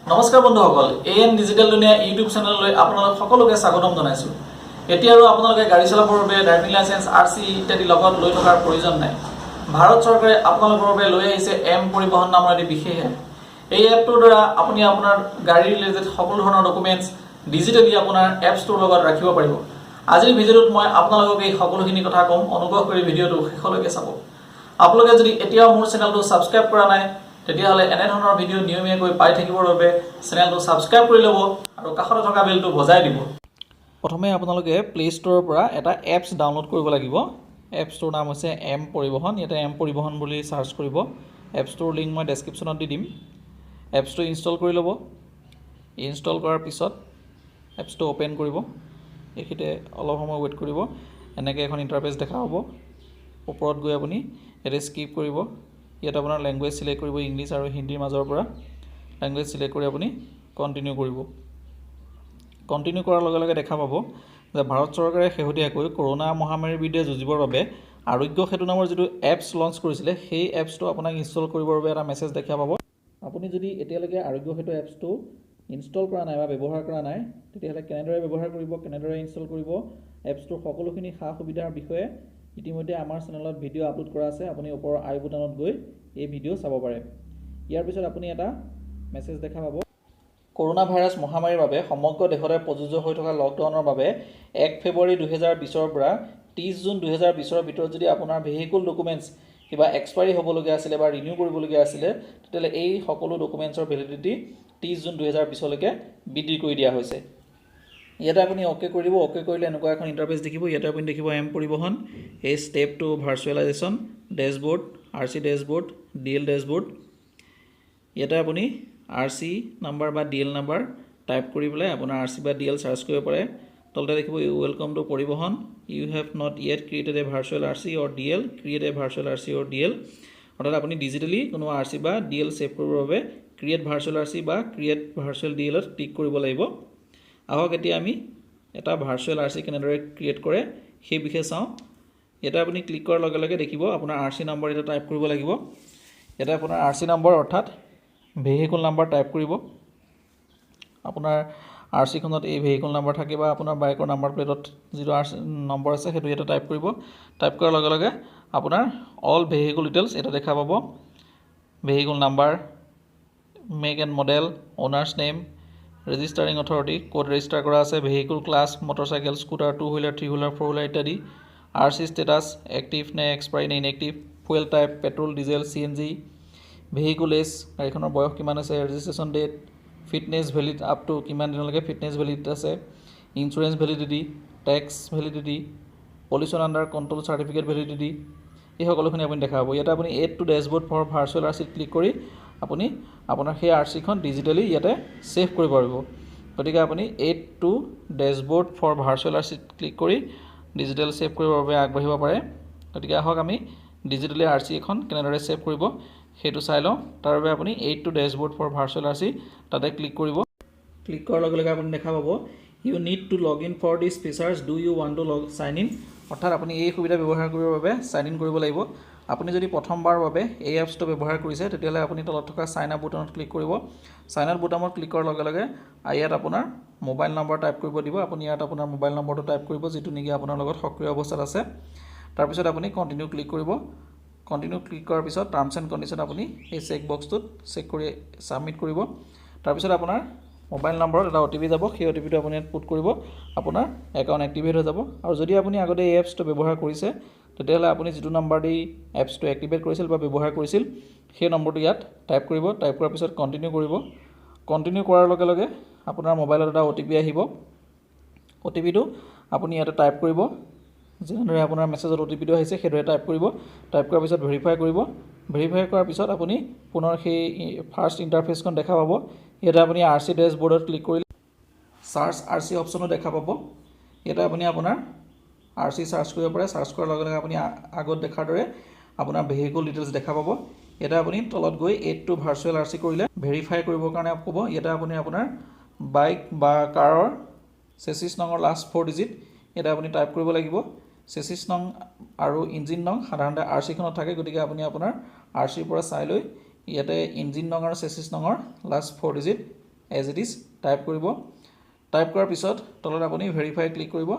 নমস্কাৰ বন্ধুসকল, A N digital দুনিয়া ইউটিউব চেনেললৈ আপোনালোক সকলোকে স্বাগতম জনাইছোঁ। এতিয়া আৰু আপোনালোকে গাড়ী চলাবৰ বাবে ড্ৰাইভিং লাইচেঞ্চ, আৰচি ইত্যাদি লগত লৈ থকাৰ প্ৰয়োজন নাই। ভাৰত চৰকাৰে আপোনালোকৰ বাবে লৈ আহিছে এম পৰিবহণ নামৰ এটি বিশেষ এপ। এই এপটোৰ দ্বাৰা আপুনি আপোনাৰ গাড়ী ৰিলেটেড সকলো ধৰণৰ ডকুমেণ্টছ ডিজিটেলি আপোনাৰ এপছটোৰ লগত ৰাখিব পাৰিব। আজিৰ ভিডিঅ'টোত মই আপোনালোকক এই সকলোখিনি কথা ক'ম। অনুগ্ৰহ কৰি ভিডিঅ'টো শেষলৈকে চাব। আপোনালোকে যদি এতিয়াও মোৰ চেনেলটো ছাবস্ক্ৰাইব কৰা নাই, তেতিয়াহ'লে এনেধৰণৰ ভিডিঅ' নিয়মীয়াকৈ পাই থাকিবৰ বাবে চেনেলটো ছাবস্ক্ৰাইব কৰি ল'ব আৰু কাষতে থকা বেলটো বজাই দিব। প্ৰথমে আপোনালোকে প্লে' ষ্ট'ৰৰ পৰা এটা এপছ ডাউনলোড কৰিব লাগিব। এপছটোৰ নাম হৈছে এম পৰিবহণ। ইয়াতে এম পৰিবহণ বুলি চাৰ্চ কৰিব। এপছটোৰ লিংক মই ডেছক্ৰিপশ্যনত দি দিম। এপছটো ইনষ্টল কৰি ল'ব। ইনষ্টল কৰাৰ পিছত এপছটো অ'পেন কৰিব। এইখিনিতে অলপ সময় ৱেইট কৰিব। এনেকৈ এখন ইণ্টাৰফেচ দেখা হ'ব। ওপৰত গৈ আপুনি ইয়াতে স্কিপ কৰিব। ইয়াত আপোনাৰ লেংগুৱেজ চিলেক্ট কৰিব। ইংলিছ আৰু হিন্দীৰ মাজৰ পৰা লেংগুৱেজ চিলেক্ট কৰি আপুনি কণ্টিনিউ কৰিব। কণ্টিনিউ কৰাৰ লগে লগে দেখা পাব যে ভাৰত চৰকাৰে শেহতীয়াকৈ কৰোণা মহামাৰীৰ বিৰুদ্ধে যুঁজিবৰ বাবে আৰোগ্য সেতু নামৰ যিটো এপছ লঞ্চ কৰিছিলে, সেই এপছটো আপোনাক ইনষ্টল কৰিবৰ বাবে এটা মেছেজ দেখা পাব। আপুনি যদি এতিয়ালৈকে আৰোগ্য সেতু এপছটো ইনষ্টল কৰা নাই বা ব্যৱহাৰ কৰা নাই, তেতিয়াহ'লে কেনেদৰে ব্যৱহাৰ কৰিব, কেনেদৰে ইনষ্টল কৰিব, এপছটোৰ সকলোখিনি সা সুবিধাৰ বিষয়ে ইতিমধ্যে আমাৰ চেনেলত ভিডিঅ' আপলোড কৰা আছে। আপুনি ওপৰৰ আই বুটানত গৈ এই ভিডিঅ' চাব পাৰে। ইয়াৰ পিছত আপুনি এটা মেছেজ দেখা পাব। কৰোণা ভাইৰাছ মহামাৰীৰ বাবে সমগ্ৰ দেশতে প্ৰযোজ্য হৈ থকা লকডাউনৰ বাবে 1 ফেব্ৰুৱাৰী 2020ৰ পৰা 30 জুন 2020ৰ ভিতৰত যদি আপোনাৰ ভেহিকুল ডকুমেণ্টছ কিবা এক্সপায়াৰী হ'বলগীয়া আছিলে বা ৰিনিউ কৰিবলগীয়া আছিলে, তেতিয়াহ'লে এই সকলো ডকুমেণ্টছৰ ভেলিডিটি 30 জুন 2020লৈকে বৃদ্ধি কৰি দিয়া হৈছে। ইয়াতে আপুনি অ'কে কৰি দিব। অ'কে কৰিলে এনেকুৱা এখন ইণ্টাৰফেচ দেখিব। ইয়াতে আপুনি দেখিব এম পৰিবহণ, এই step to virtualization, dashboard, RC dashboard, DL dashboard. ইয়াতে আপুনি আৰচি নাম্বাৰ বা ডিএল নাম্বাৰ টাইপ কৰি পেলাই আপোনাৰ আৰচি বা ডিএল চাৰ্চ কৰিব পাৰে। তলতে দেখিব, "You welcome to Parivahan. You have not yet created a virtual RC or DL. Create a virtual RC or DL." অৰ্থাৎ আপুনি ডিজিটেলি কোনো আৰচি বা ডিএল ছেভ কৰিবৰ বাবে ক্ৰিয়েট ভাৰ্চুৱেল আৰচি বা ক্ৰিয়েট ভাৰ্চুৱেল ডিএলত ক্লিক কৰিব লাগিব। আহক, এতিয়া আমি এটা ভাৰ্চুৱেল আৰচি কেনেদৰে ক্ৰিয়েট কৰে, সেই বিষয়ে চাওঁ। ইয়াতে আপুনি ক্লিক কৰাৰ লগে লগে দেখিব, আপোনাৰ আৰচি নম্বৰ এটা টাইপ কৰিব লাগিব। ইয়াতে আপোনাৰ আৰচি নম্বৰ অৰ্থাৎ ভেহিকুল নাম্বাৰ টাইপ কৰিব। আপোনাৰ আৰচিখনত এই ভেহিকুল নাম্বাৰ থাকে বা আপোনাৰ বাইকৰ নাম্বাৰ প্লেটত যিটো আৰচি নম্বৰ আছে, সেইটো ইয়াতে টাইপ কৰিব। টাইপ কৰাৰ লগে লগে আপোনাৰ অল ভেহিকুল ডিটেইলছ এটা দেখা পাব। Vehicle number, make and model, owner's name, registering authority, ক'ত ৰেজিষ্টাৰ কৰা আছে, vehicle class, motorcycle, scooter, two wheeler, three wheeler, four wheeler ইত্যাদি, আৰচি ষ্টেটাছ এক্টিভ নে এক্সপায়াৰী নে inactive, fuel type petrol, diesel, CNG, vehicle age, গাড়ীখনৰ বয়স কিমান আছে, registration date, fitness valid up to, কিমান দিনলৈকে ফিটনেছ ভেলিড আছে, insurance validity, tax validity, pollution under control certificate validity, এই সকলোখিনি আপুনি দেখা পাব। ইয়াতে আপুনি add to dashboard for virtual আৰচিত click কৰি আপুনি আপোনাৰ সেই আৰচিখন ডিজিটেলি ইয়াতে ছেভ কৰিব পাৰিব। গতিকে আপুনি add to dashboard for virtual আৰচিত click কৰি ডিজিটেল ছেভ কৰিবৰ বাবে আগবাঢ়িব পাৰে। গতিকে আহক, আমি ডিজিটেলি আৰচি এখন কেনেদৰে ছেভ কৰিব, সেইটো চাই লওঁ। তাৰ বাবে আপুনি add to dashboard for virtual RC তাতে ক্লিক কৰিব। ক্লিক কৰাৰ লগে লগে আপুনি দেখা পাব, "You need to log in for this features. Do you want to log sign in?" অৰ্থাৎ আপুনি এই সুবিধা ব্যৱহাৰ কৰিবৰ বাবে চাইন ইন কৰিব লাগিব। আপুনি যদি প্ৰথমবাৰৰ বাবে এই এপছটো ব্যৱহাৰ কৰিছে, তেতিয়াহ'লে আপুনি তলত থকা চাইন আপ বুটামত ক্লিক কৰিব। চাইন আপ বুটামত ক্লিক কৰাৰ লগে লগে ইয়াত আপোনাৰ মোবাইল নম্বৰ টাইপ কৰিব দিব। আপুনি ইয়াত আপোনাৰ মোবাইল নম্বৰটো টাইপ কৰিব, যিটো নেকি আপোনাৰ লগত সক্ৰিয় অৱস্থাত আছে। তাৰপিছত আপুনি কণ্টিনিউ ক্লিক কৰিব। কণ্টিনিউ ক্লিক কৰাৰ পিছত টাৰ্মছ এণ্ড কণ্ডিশ্যন আপুনি এই চেক বক্সটোত চেক কৰি ছাবমিট কৰিব। তাৰপিছত আপোনাৰ মোবাইল নম্বৰত এটা অ'টিপি যাব। সেই অ'টিপিটো আপুনি ইয়াত পুট কৰিব। আপোনাৰ একাউণ্ট এক্টিভেট হৈ যাব। আৰু যদি আপুনি আগতে এই এপছটো ব্যৱহাৰ কৰিছে, তেতিয়াহ'লে আপুনি যিটো নাম্বাৰ দি এপছটো এক্টিভেট কৰিছিল বা ব্যৱহাৰ কৰিছিল, সেই নম্বৰটো ইয়াত টাইপ কৰিব। টাইপ কৰাৰ পিছত কণ্টিনিউ কৰিব। কণ্টিনিউ কৰাৰ লগে লগে আপোনাৰ মোবাইলত এটা অ'টিপি আহিব। অ'টিপিটো আপুনি ইয়াতে টাইপ কৰিব। যেনেদৰে আপোনাৰ মেছেজত অ'টিপিটো আহিছে, সেইদৰে টাইপ কৰিব। টাইপ কৰাৰ পিছত ভেৰিফাই কৰিব। ভেৰিফাই কৰাৰ পিছত আপুনি পুনৰ সেই ফাৰ্ষ্ট ইণ্টাৰফেচখন দেখা পাব। ইয়াতে আপুনি আৰচি ডেছবৰ্ডত ক্লিক কৰিলে চাৰ্চ আৰচি অপশ্যনো দেখা পাব। ইয়াতে আপুনি আপোনাৰ আৰচি চাৰ্চ কৰিব পাৰে। চাৰ্চ কৰাৰ লগে লগে আপুনি আগত দেখাৰ দৰে আপোনাৰ ভেহিকুল ডিটেইলছ দেখা পাব। ইয়াতে আপুনি তলত গৈ এড টু ভাৰ্চুৱেল আৰচি কৰিলে ভেৰিফাই কৰিবৰ কাৰণে ক'ব। ইয়াতে আপুনি আপোনাৰ বাইক বা কাৰৰ চেচিছ নঙৰ লাষ্ট ফ'ৰ ডিজিট ইয়াতে আপুনি টাইপ কৰিব লাগিব। চেচিছ নং আৰু ইঞ্জিন নং সাধাৰণতে আৰচিখনত থাকে। গতিকে আপুনি আপোনাৰ আৰচিৰ পৰা চাই লৈ ইয়াতে ইঞ্জিন নং আৰু চেচিছ নঙৰ last four digit as it is type কৰিব। টাইপ কৰাৰ পিছত তলত আপুনি ভেৰিফাই ক্লিক কৰিব।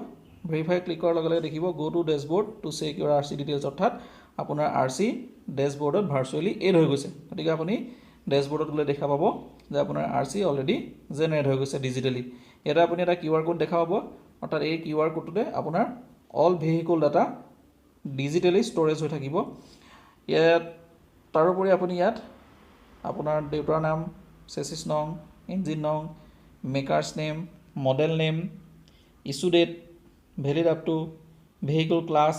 ভেৰিফাই ক্লিক কৰাৰ লগে লগে দেখিব "Go to dashboard to check your RC details", অৰ্থাৎ আপোনাৰ আৰ চি ডেছবৰ্ডত ভাৰ্চুৱেলি এড হৈ গৈছে। গতিকে আপুনি ডেছবৰ্ডত গ'লে দেখা পাব যে আপোনাৰ আৰ চি অলৰেডি জেনেৰেট হৈ গৈছে ডিজিটেলি। ইয়াতে আপুনি এটা কিউ আৰ কোড দেখা পাব, অৰ্থাৎ এই কিউ আৰ কোডটোতে আপোনাৰ all vehicle data digitally storage হৈ থাকিব ইয়াত। তাৰোপৰি আপুনি ইয়াত আপোনাৰ দেউতাৰ নাম, চেচিছ নং, ইঞ্জিন নং, maker's name, model name, issue date, valid up to, vehicle class,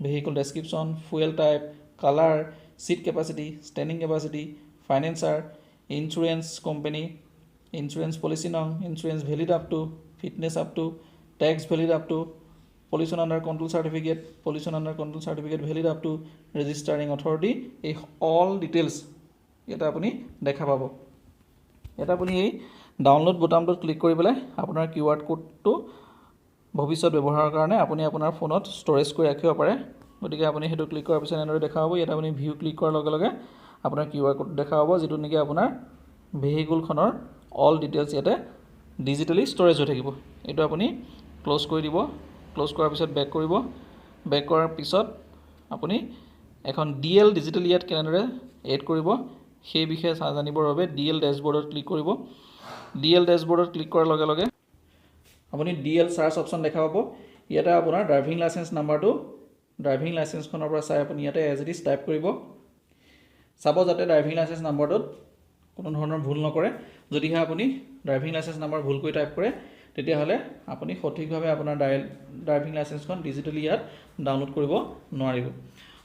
vehicle description, fuel type, colour, seat capacity, standing capacity, financer, insurance company, insurance policy নং, insurance valid up to, fitness up to, tax valid up to, pollution under control certificate, pollution under control certificate valid up to, registering authority, এই all details ইয়াতে আপুনি দেখা পাব। ইয়াতে আপুনি এই download বুটামটোত ক্লিক কৰি পেলাই আপোনাৰ কিউ আৰ কোডটো ভৱিষ্যত ব্যৱহাৰৰ কাৰণে আপুনি আপোনাৰ ফোনত ষ্ট'ৰেজ কৰি ৰাখিব পাৰে। গতিকে আপুনি সেইটো ক্লিক কৰাৰ পিছত এনেদৰে দেখা পাব। ইয়াত আপুনি ভিউ ক্লিক কৰাৰ লগে লগে আপোনাৰ কিউ আৰ কোডটো দেখা পাব, যিটো নেকি আপোনাৰ ভেহিকুলখনৰ অল ডিটেইলছ ইয়াতে ডিজিটেলি ষ্ট'ৰেজ হৈ থাকিব। এইটো আপুনি ক্ল'জ কৰি দিব। ক্ল'জ কৰাৰ পিছত বেক কৰিব। বেক কৰাৰ পিছত আপুনি এখন ডি এল ডিজিটেলি ইয়াত কেনেদৰে এড কৰিব, সেই বিষয়ে জানিবৰ বাবে ডি এল ডেছবৰ্ডত ক্লিক কৰিব। ডি এল ডেছবৰ্ডত ক্লিক কৰাৰ লগে লগে আপুনি ডি এল চাৰ্চ অপশ্যন দেখা পাব। ইয়াতে আপোনাৰ ড্ৰাইভিং লাইচেঞ্চ নাম্বাৰটো ড্ৰাইভিং লাইচেঞ্চখনৰ পৰা চাই আপুনি ইয়াতে এজ it is type কৰিব। চাব যাতে ড্ৰাইভিং লাইচেঞ্চ নাম্বাৰটোত কোনো ধৰণৰ ভুল নকৰে। যদিহে আপুনি ড্ৰাইভিং লাইচেঞ্চ নাম্বাৰ ভুলকৈ টাইপ কৰে, তেতিয়াহ'লে আপুনি সঠিকভাৱে আপোনাৰ ড্ৰাইভিং লাইচেঞ্চখন ডিজিটেলি ইয়াত ডাউনলোড কৰিব নোৱাৰিব।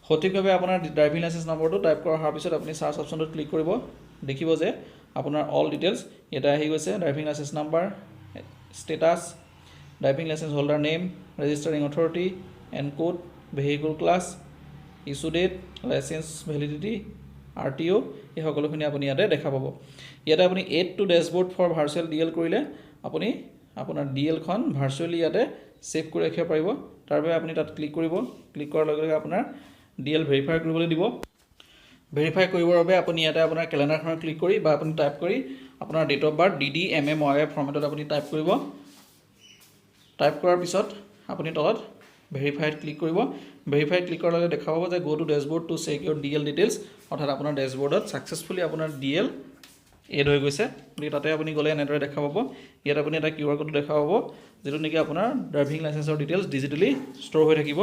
সঠিকভাৱে আপোনাৰ ড্ৰাইভিং লাইচেঞ্চ নম্বৰটো টাইপ কৰা হোৱাৰ পিছত আপুনি চাৰ্চ অপশ্যনটোত ক্লিক কৰিব। দেখিব যে আপোনাৰ অল ডিটেইলছ ইয়াতে আহি গৈছে: driving licence number, status, driving licence holder name, registering authority and code, vehicle class, issue date, licence validity, RTO, এই সকলোখিনি আপুনি ইয়াতে দেখা পাব। ইয়াতে আপুনি "Add to dashboard for virtual DL" কৰিলে আপুনি আপোনাৰ ডি এলখন ভাৰ্চুৱেলি ইয়াতে ছেভ কৰি ৰাখিব পাৰিব। তাৰ বাবে আপুনি তাত ক্লিক কৰিব। ক্লিক কৰাৰ লগে লগে আপোনাৰ ডি এল ভেৰিফাই কৰিবলৈ দিব। ভেৰিফাই কৰিবৰ বাবে আপুনি ইয়াতে আপোনাৰ কেলেণ্ডাৰখনত ক্লিক কৰি বা আপুনি টাইপ কৰি আপোনাৰ date of birth DDMMY ফৰ্মেটত আপুনি টাইপ কৰিব। টাইপ কৰাৰ পিছত আপুনি তলত ভেৰিফাইত ক্লিক কৰিব। ভেৰিফাইত ক্লিক কৰাৰ লগে দেখা পাব যে "Go to dashboard to check your DL details", অৰ্থাৎ আপোনাৰ ডেছবৰ্ডত ছাকচেছফুলি আপোনাৰ ডি এল এড হৈ গৈছে। গতিকে তাতে আপুনি গ'লে এনেদৰে দেখা পাব। ইয়াত আপুনি এটা কিউ আৰ কোডো দেখা পাব, যিটো নেকি আপোনাৰ ড্ৰাইভিং লাইচেঞ্চৰ ডিটেইলছ ডিজিটেলি ষ্ট'ৰ হৈ থাকিব।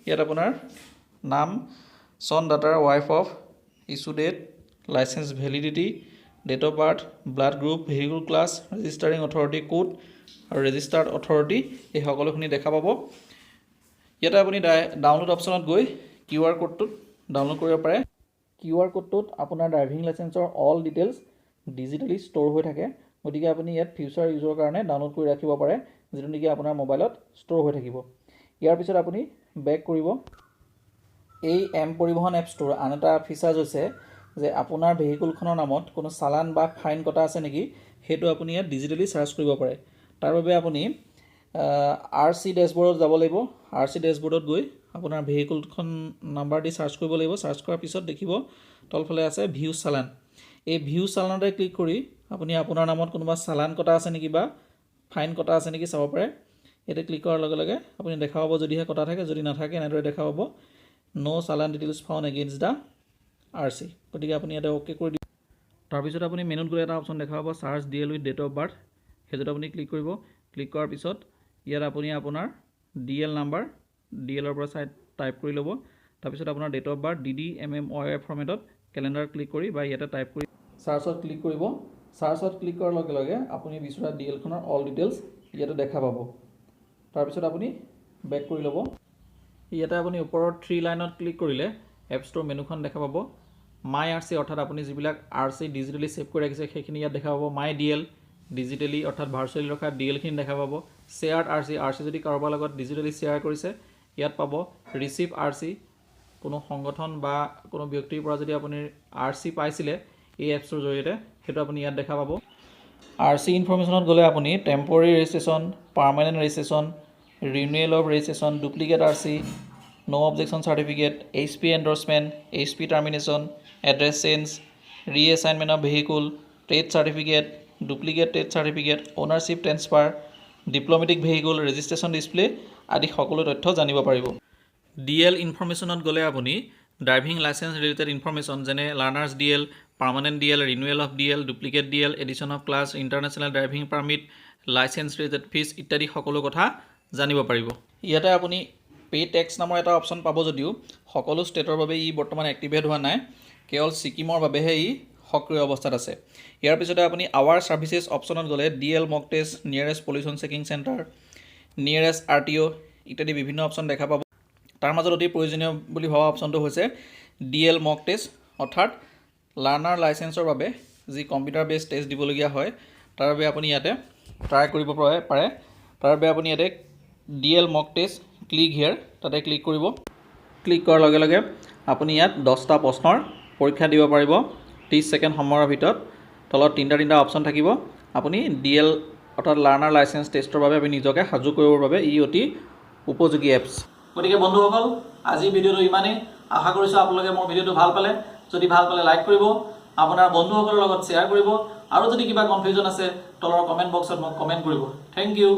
ইয়াত আপোনাৰ নাম, son, daughter, wife of, issue date, licence validity, date of birth, blood group, vehicle class, registering authority code আৰু ৰেজিষ্টাৰ্ড অথৰিটি, এই সকলোখিনি দেখা পাব। ইয়াতে আপুনি ডাউনলোড অপশ্যনত গৈ কিউ আৰ কোডটোত ডাউনলোড কৰিব পাৰে। কিউ আৰ কোডটোত আপোনাৰ ড্ৰাইভিং লাইচেঞ্চৰ অল ডিটেইলছ ডিজিটেলি ষ্ট'ৰ হৈ থাকে। গতিকে আপুনি ইয়াত ফিউচাৰ ইউজৰ কাৰণে ডাউনলোড কৰি ৰাখিব পাৰে, যিটো নেকি আপোনাৰ মোবাইলত ষ্ট'ৰ হৈ থাকিব। ইয়াৰ পিছত আপুনি বেক কৰিব। এই এম পৰিবহণ এপছটোৰ আন এটা ফিচাৰ্ছ হৈছে যে আপোনাৰ ভেহিকুলখনৰ নামত কোনো চালান বা ফাইন কটা আছে নেকি, সেইটো আপুনি ইয়াত ডিজিটেলি চাৰ্চ কৰিব পাৰে। তাৰ বাবে আপুনি আৰ চি ডেছবৰ্ডত যাব লাগিব। আৰ চি ডেছবৰ্ডত গৈ আপোনাৰ ভেহিকুলখন নাম্বাৰ দি চাৰ্চ কৰিব লাগিব। চাৰ্চ কৰাৰ পিছত দেখিব তলফালে আছে ভিউ চালান। এই ভিউ চালানতে ক্লিক কৰি আপুনি আপোনাৰ নামত কোনোবা চালান কটা আছে নেকি বা ফাইন কটা আছে নেকি চাব পাৰে। ইয়াতে ক্লিক কৰাৰ লগে লগে আপুনি দেখা পাব যদিহে কটা থাকে। যদি নাথাকে, এনেদৰে দেখা পাব "No challan details found against the RC"। গতিকে আপুনি ইয়াতে অ'কে কৰি দিব। তাৰপিছত আপুনি মেনুত গ'লে এটা অপশ্যন দেখা পাব, "Search DL with date of birth"। সেইটোত আপুনি ক্লিক কৰিব। ক্লিক কৰাৰ পিছত ইয়াত আপুনি আপোনাৰ ডি এল নাম্বাৰ ডি এলৰ পৰা চাই টাইপ কৰি ল'ব। তাৰপিছত আপোনাৰ date of birth DDMMY ফৰ্মেটত calendar click কৰি বা ইয়াতে টাইপ কৰি চাৰ্চত ক্লিক কৰিব। চাৰ্চত ক্লিক কৰাৰ লগে লগে আপুনি বিচৰা ডি এলখনৰ অল ডিটেইলছ ইয়াতে দেখা পাব। তাৰপিছত আপুনি বেক কৰি ল'ব। ইয়াতে আপুনি ওপৰৰ থ্ৰী লাইনত ক্লিক কৰিলে এপছটোৰ মেনুখন দেখা পাব। মাই আৰ চি, অৰ্থাৎ আপুনি যিবিলাক আৰ চি ডিজিটেলি ছেভ কৰি ৰাখিছে, সেইখিনি ইয়াত দেখা পাব। মাই ডি এল, ডিজিটেলি অৰ্থাৎ ভাৰ্চুৱেলি ৰখা ডি এলখিনি দেখা পাব। Shared R C, R C যদি কাৰোবাৰ লগত ডিজিটেলি শ্বেয়াৰ কৰিছে, ইয়াত পাব। ৰিচিভ আৰ চি, কোনো সংগঠন বা কোনো ব্যক্তিৰ পৰা যদি আপুনি আৰ চি পাইছিলে এই এপছটোৰ জৰিয়তে, সেইটো আপুনি ইয়াত দেখা পাব। আৰ চি ইনফৰ্মেশ্যনত গ'লে আপুনি temporary registration, permanent registration, renewal of registration, duplicate RC, no objection certificate, HP endorsement, HP termination, address change, reassignment of vehicle, trade certificate. Duplicate trade certificate, ownership transfer, diplomatic vehicle, registration display আদি সকলো তথ্য জানিব পাৰিব। D L ইনফৰ্মেশ্যনত গ'লে আপুনি driving licence related information, যেনে learners DL, permanent DL, renewal of DL, duplicate DL, addition of class, international driving permit, licence related fees ইত্যাদি সকলো কথা জানিব পাৰিব। ইয়াতে আপুনি পে' টেক্স নামৰ এটা অপশ্যন পাব যদিও সকলো ষ্টেটৰ বাবে ই বৰ্তমান এক্টিভেট হোৱা নাই, কেৱল ছিকিমৰ বাবেহে ই সক্ৰিয় অৱস্থাত আছে। ইয়াৰ পিছতে আপুনি আৱাৰ ছাৰ্ভিচেছ অপশ্যনত গ'লে DL mock test, nearest pollution checking centre, nearest RTO ইত্যাদি বিভিন্ন অপশ্যন দেখা পাব। তাৰ মাজত অতি প্ৰয়োজনীয় বুলি ভবা অপশ্যনটো হৈছে ডি এল মক টেষ্ট, অৰ্থাৎ লাৰ্ণাৰ লাইচেঞ্চৰ বাবে যি কম্পিউটাৰ বেছড টেষ্ট দিবলগীয়া হয়, তাৰ বাবে আপুনি ইয়াতে ট্ৰাই কৰিব পাৰে। তাৰ বাবে আপুনি ইয়াতে DL mock test, click here, তাতে ক্লিক কৰিব। ক্লিক কৰাৰ লগে লগে আপুনি ইয়াত 10টা প্ৰশ্নৰ পৰীক্ষা দিব পাৰিব 30 ছেকেণ্ড সময়ৰ ভিতৰত। তলত তিনিটা তিনিটা অপশ্যন থাকিব। আপুনি ডি এল অৰ্থাৎ লাৰ্ণাৰ লাইচেঞ্চ টেষ্টৰ বাবে আপুনি নিজকে সাজু কৰিবৰ বাবে ই অতি উপযোগী এপছ। গতিকে বন্ধুসকল, আজিৰ ভিডিঅ'টো ইমানেই। আশা কৰিছোঁ আপোনালোকে মোৰ ভিডিঅ'টো ভাল পালে। যদি ভাল পালে লাইক কৰিব, আপোনাৰ বন্ধুসকলৰ লগত শ্বেয়াৰ কৰিব আৰু যদি কিবা কনফিউজন আছে, তলৰ কমেণ্ট বক্সত মোক কমেণ্ট কৰিব। Thank you.